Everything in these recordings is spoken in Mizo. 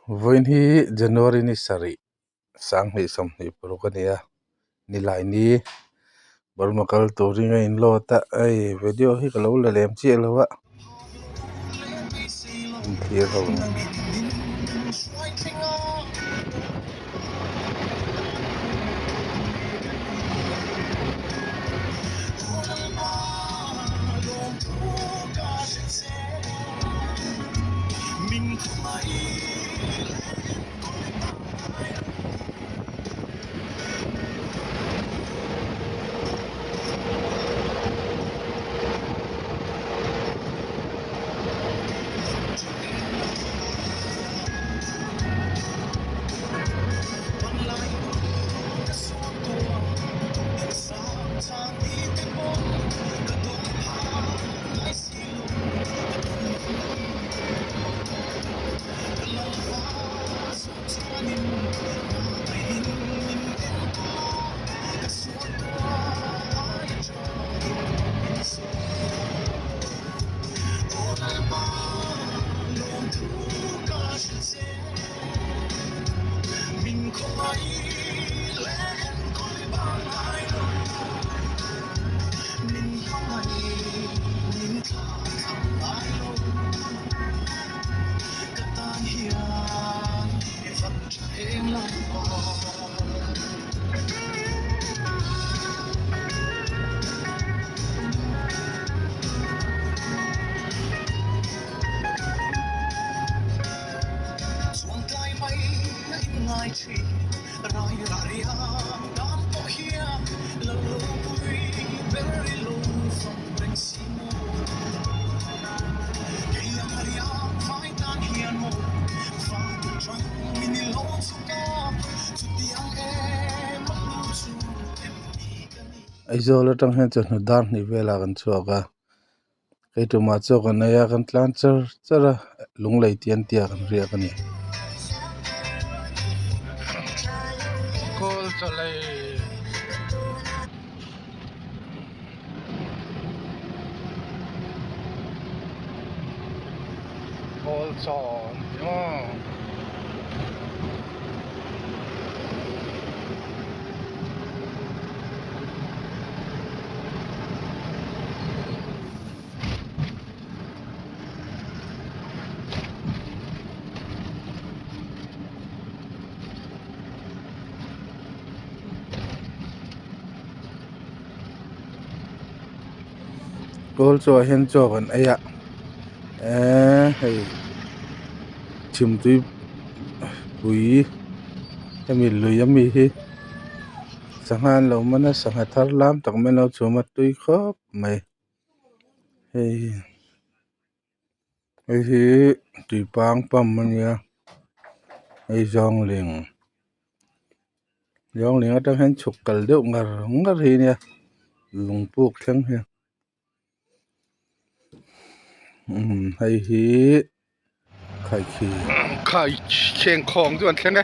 Vawiin hi January ni sarih sanghnih sawmhnih paruk a ni a nilaini Burma kal turin a in load a hei video hi ka lo la lem chiah lo a thlir ho ang. Aizawl atang hian chawhnu dar hnih velah kan chhuak a hei tumah chaw kan ei a kan tlan char char a lunglei te an tia kan riak a ni. Kawl chaw ah hian chaw kan ei a eee hei chhimtui pui hemi lui ami hi sangha an lo man a sangha thar lam tak mai an lo chhum a tui khawp mai hei hei hi tuipang pump a nia hei zawngling zawngling atang hian chhuk kal deuh ngar ngar hi nia lung puk thleng hian umm hei hi khaikhi khai kheng khawng chu an thleng e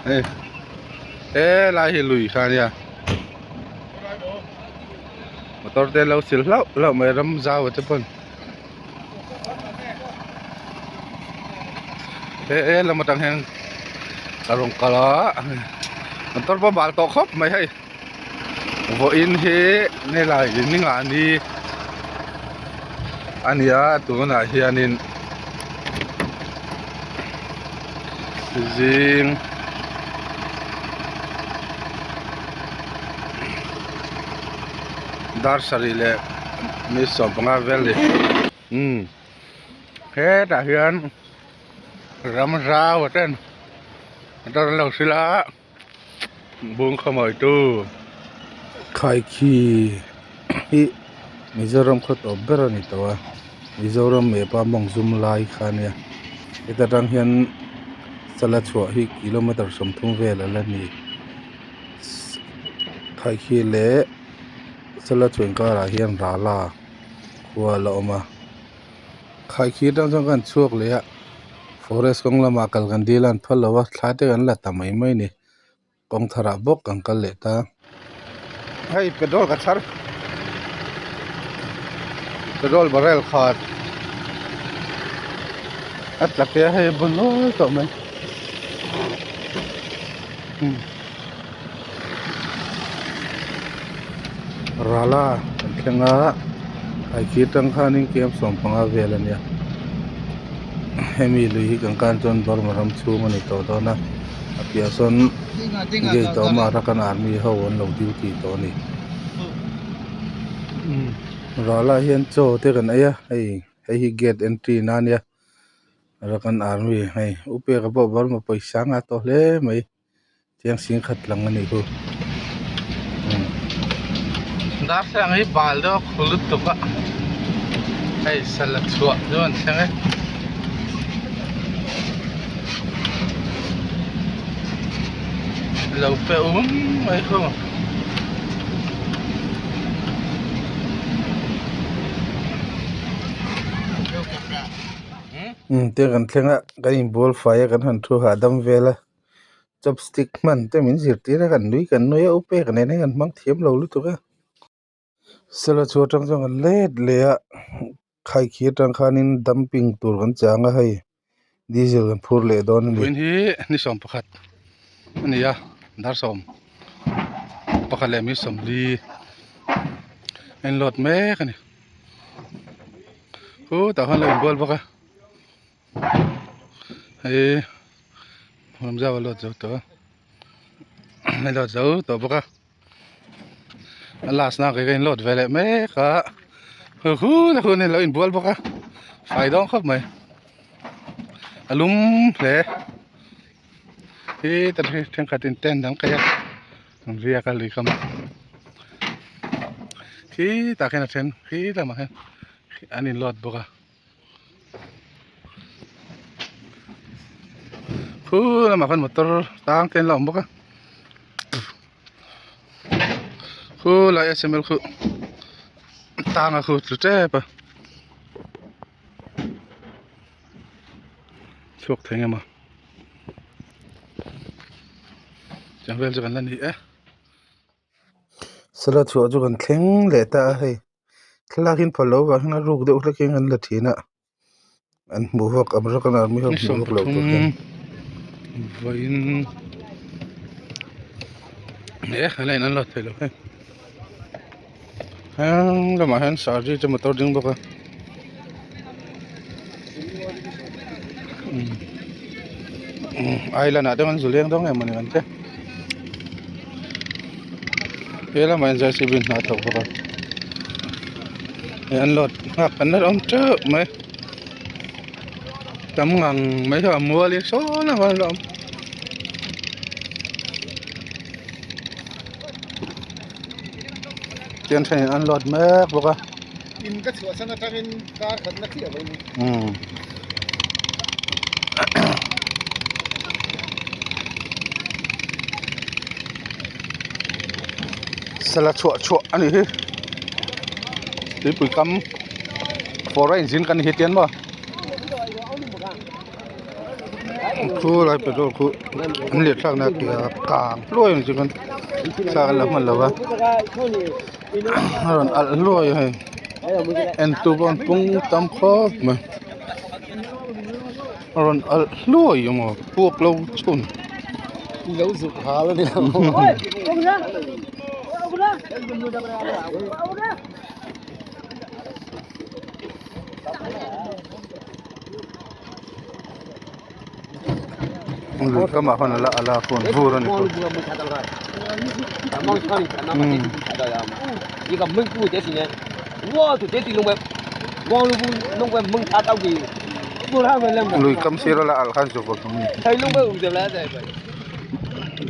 hei helai hi lui kha ania motor te an lo sil hlauh hlauh mai ram zau ah te pawn he lam atang hian ka rawn kal a motor pawh a bal tawh khawp mai hei vawiin hi helai ninga ni a ni a tunah hianin zing dar sarih leh mi 15 vel ni umm hetah hian ram zau a ten motor an lo hrilh a bung khawmawih tu khaikhi hi Mizoram khaw tawp ber a ni tawh a Mizoram map a mawng zum lai kha a nia heta tang hian sala chhuah hi kilometer 30 vel a la ni khaikhi leh sala chhuah inkarah hian rala khua a la awm a khaikhi atang chuan kan chhuak leh a forest kawng lamah kal kan dil a an phal lo a thlai te kan la ta mai mai a ni kawng tharah bawk kan kal leh ta hei petrol ka chhar petrol barrel khat. A tla phei a hei a bun nual tawh mai Rala kan thleng a Khaikhi atang khanin kem 15 vel a nia hemi lui hi kan kan chuan Burma ram chhung a ni tawh dawn a a piah sawn gate a awm a Arakan army ho an lo duty tawh a ni Rala hian chaw te kan ei a hei hei hi gate entry na a nia Arakan army hei u peka pawh Burma pawisa a ngah tawh hle mai. Chiang sing khat lang a nih chu Darthlalang hi bal deuh a khu lutuk a hei sala chhuah chu an thleng e. Lo pe um mai khu. Umm te kan thleng a kan inbual fai a kan han thu hahdam vel a. Chopstick hman te min zirtir a kan nui kan nui a upek nen hian kan hmang thiam lo lutuk a sela chu atang chuan kan let leh a khaikhi atang khanin dumping tur kan chang a hei diesel kan phur leh dawn a ni. Vawiin hi ni 11 a ni a dar 11 leh mi 40 a inload mek a ni khutah khan lo inbual bawk a. Hei Ramzau a load zo tawh a a load zo tawh bawk a a last na kei ka in load ve leh mek a hu hun a hun a lo inbual bawk a fai dawn khawp mai a lum hle hi ta thenkhat in tent an kaih a an riak a lui kam ah khitah khian a then khi lamah khian an in load bawk a. Khu lamah khan motor tang te an la awm bawk a khu lai sml khu tang a khu tlu tep a chhuak thei emaw tiang vel chu kan la ni e. Sala chhuah chu kan thleng leh ta a hei. Thlalak in phal loh avang hian a ruk deuh hlek in an la thin a an hmuh vak ang rawk a army ho hmuh vak loh tur hian vawiin eh helai in an la thei lo hei heng lamah hian saree te motor ding bawk a island ah te an zu leng dawn nge mawni ang che. He lamah hian jcb in hna a thawk bawk a hei an load nghak an la awm teuh mai tam ngang mai hi a mual hi sawn a la awm tiang thenin an load mek bawk a. In ka chhuahsan atangin kar khatna chiah a lo ni. Sala chhuah chhuah a nih hi tuipui kam fawr a inzin kan ni hi tian maw khu lai petrol khu an let thlak na tih a kang hluai ang chu kan thla kan la hman lo va a rawn alh hluai a hei en tu pawh an pung tam khawp mai a rawn alh hluai a maw puak lo chhun. Lui kamah khan a la a la khawn vur a ni khaw. Lui kam sir a la alh khan chu vawk ang a ni.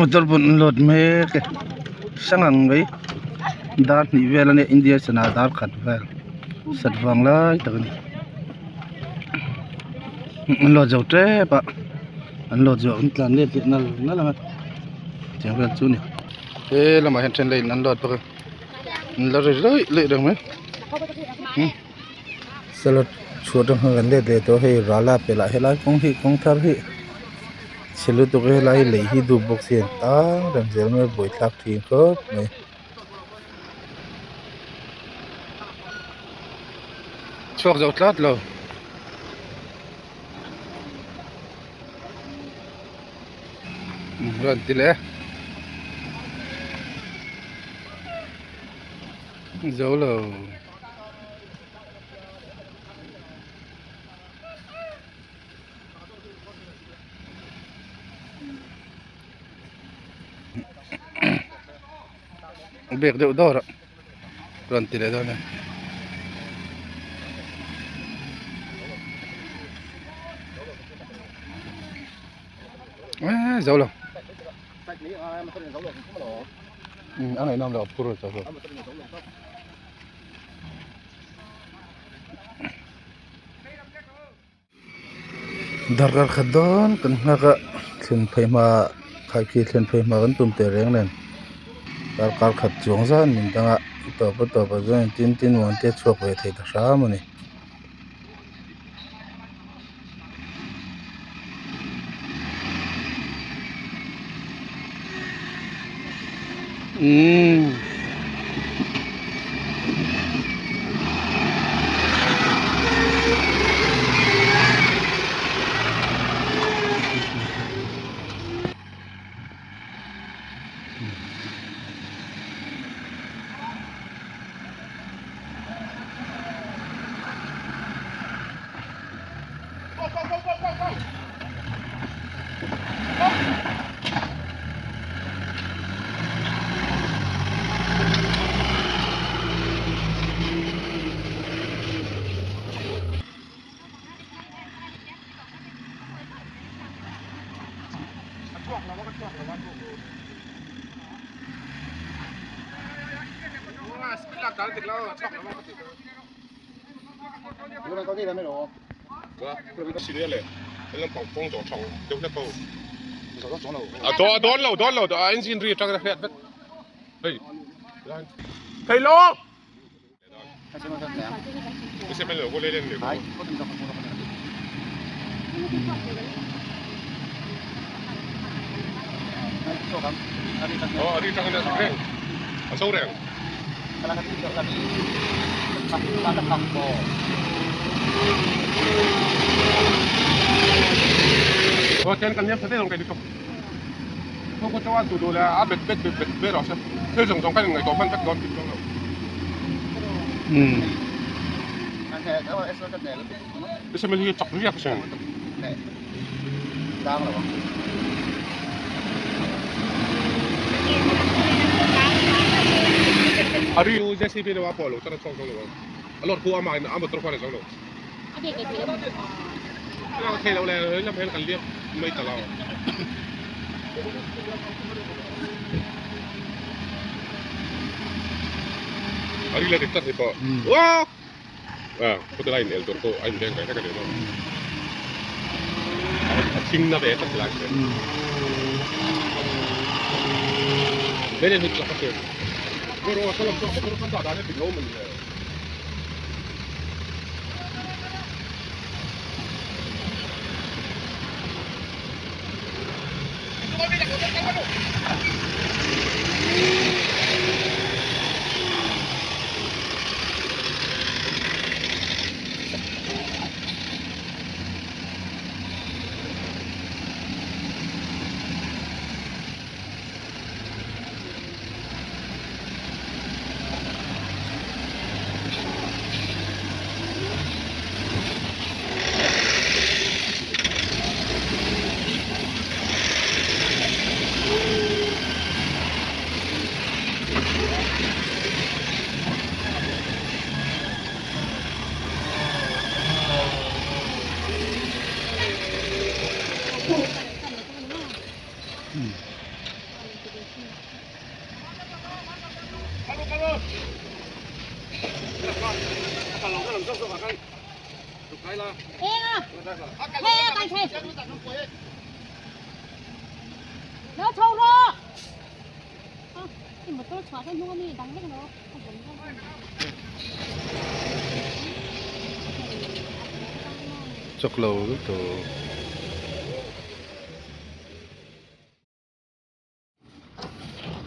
Motor pawh an load mek e sang ang mai dar hnih vel a nia India sana dar khat vel sat vang lai tak a ni. An load zo tep a an load zawh an tlan let leh nal nal ang a tiang vel chu a ni he lamah hian then lane an load bawk a an la ri luih luih reng mai salad chhuat atang kan let leh tawh hei rala pelh ah helai kawng hi kawng thar hi chhe lutuk a helai lei hi dup bawk si an tang reng zel mai a buaithlak thin khawp mai. Chhuak zo tlat lo. Rawn ti leh zo lo. Bek deuh dawr a rawn ti leh dawn a ni zo lo a ngaihnawm loh a phur zo lo. Darkar khat dawn kan nghak a thlen phei hma khaikhi thlen phei hma kan tum teh reng nen darkar khat chuang zan min dang a tawp a tawp ah chuan tin tin muan te a chhuak ve thei ta hram a ni. Umm. Chawk lo lutuk.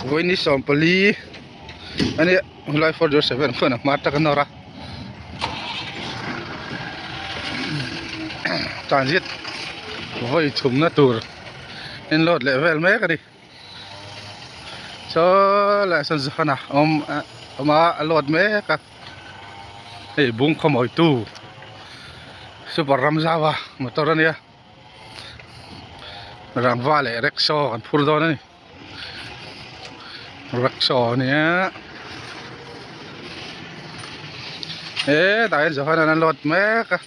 Vawiin 14 a nia helai 407 khuan a hma tak a nawr a transit vawi thumna tur. In load leh vel mek a ni saw lai ah sawn Johana a awm a awm a a load mek a hei bung khawmawi tu super ram zau a motor a nia rangva leh rickshaw kan phur dawn a ni rickshaw a nia hetah hian Johana an load mek a.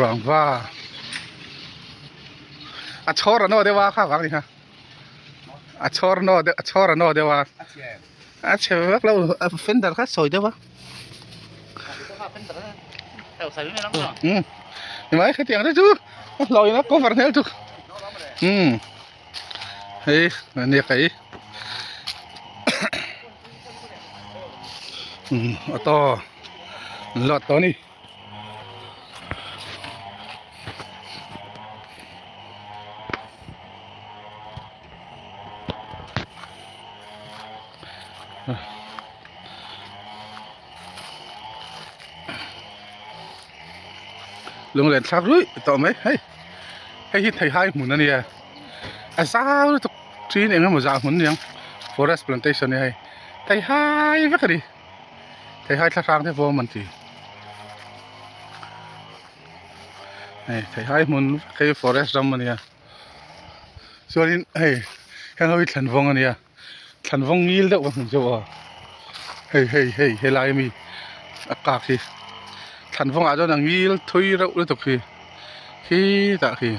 Rangva a chhawr a naw deuh a kha vang ni kha a chhawr naw deuh a chhawr a naw deuh a a chhe vek lo a fender kha sawi deuh a um nimai khatiang te chu a hlawin a cover hmel chu um hei ania ka i um auto an load tawh a ni. Lunglen thlak ruih tawh mai hei hei hi theihai hmun a nia a zau lutuk thin eng emaw zah hmun a niang forest plantation a nia hei theihai vek a ni. Theihai thla hrang te pawh a awm an ti hei theihai hmun hei forest ram a nia chuanin hei heng ho hi thlan vawng a nia thlan vawng ngil deuh ka hmu zeuh a hei hei hei helai ami a kak hi thlan vawngah chuan a ngil thui reuh lutuk hi khitah khi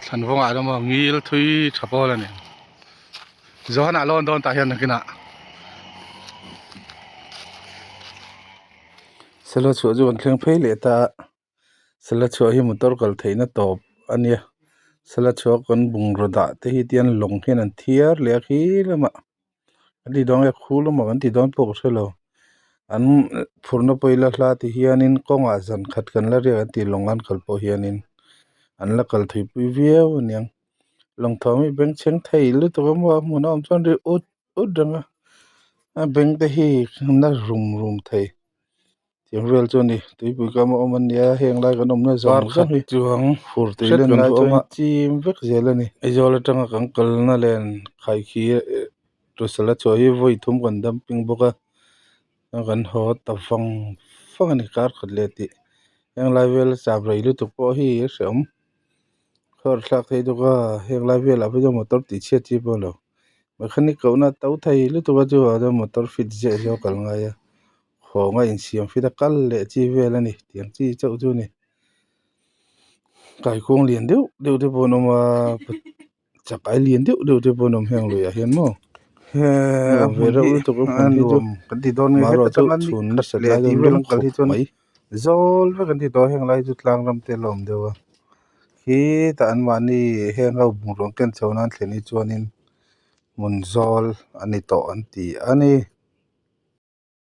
thlan vawngah chuan maw ngil thui tha pawl a ni. Johana lawn dawn tah hian nakinah Sela chhuah chu kan thleng phei leh ta a Sela chhuah hi motor kal theihna tawp a nia Sela chhuah kan bungraw dah te hi tian lawng hian an thiar leh a khi lamah an ti dawn nge khu lamah kan ti dawn pawh ka hre lo an phurna pawh ila hla ti hianin kawngah zan khat kan la riak an tih lawng an kal pawh hianin an la kal thui pui viau a niang. Lawngthawm hi bengchheng thei lutuk a maw a hmun a awm chuan ri ut ut reng a a beng te hi na rum rum thei tiang vel chu a ni tuipui kam a awm a nia heng lai kan awmna zawng zawng hi chuang fur tui len lai chuan chim vek zel a ni Aizawl atanga kan kalna len khaikhi tusala chhuah hi vawi thum kan dumping bawk a kan haw ta vang vang a ni kar khat leh tih heng lai vel chap rei lutuk pawh hi a hrehawm. Car thlak thei deuh a heng lai velah phei chuan motor tih chhiat chi pawh a ni lo mechanic kohna a to thei lutuk a chuvang chuan motor fit ziah hi a kal ngai a hawnga insiam fit a kal leh chi vel a ni tiang chi chauh chu a ni kaikuang lian deuh deuh te pawh an awm a chakai lian deuh deuh te pawh an awm heng luiah hian maw nuam ve reuh lutuk a hmun hi chu marawh chu chhun nasat lai chuan lum khawp mai. Zawl vek an ti tawh a heng lai chu tlang ram te a la awm deuh a khitah an mahni heng ho bungraw an ken chho nan thlen hi chuanin hmun zawl a ni tawh an ti a ni.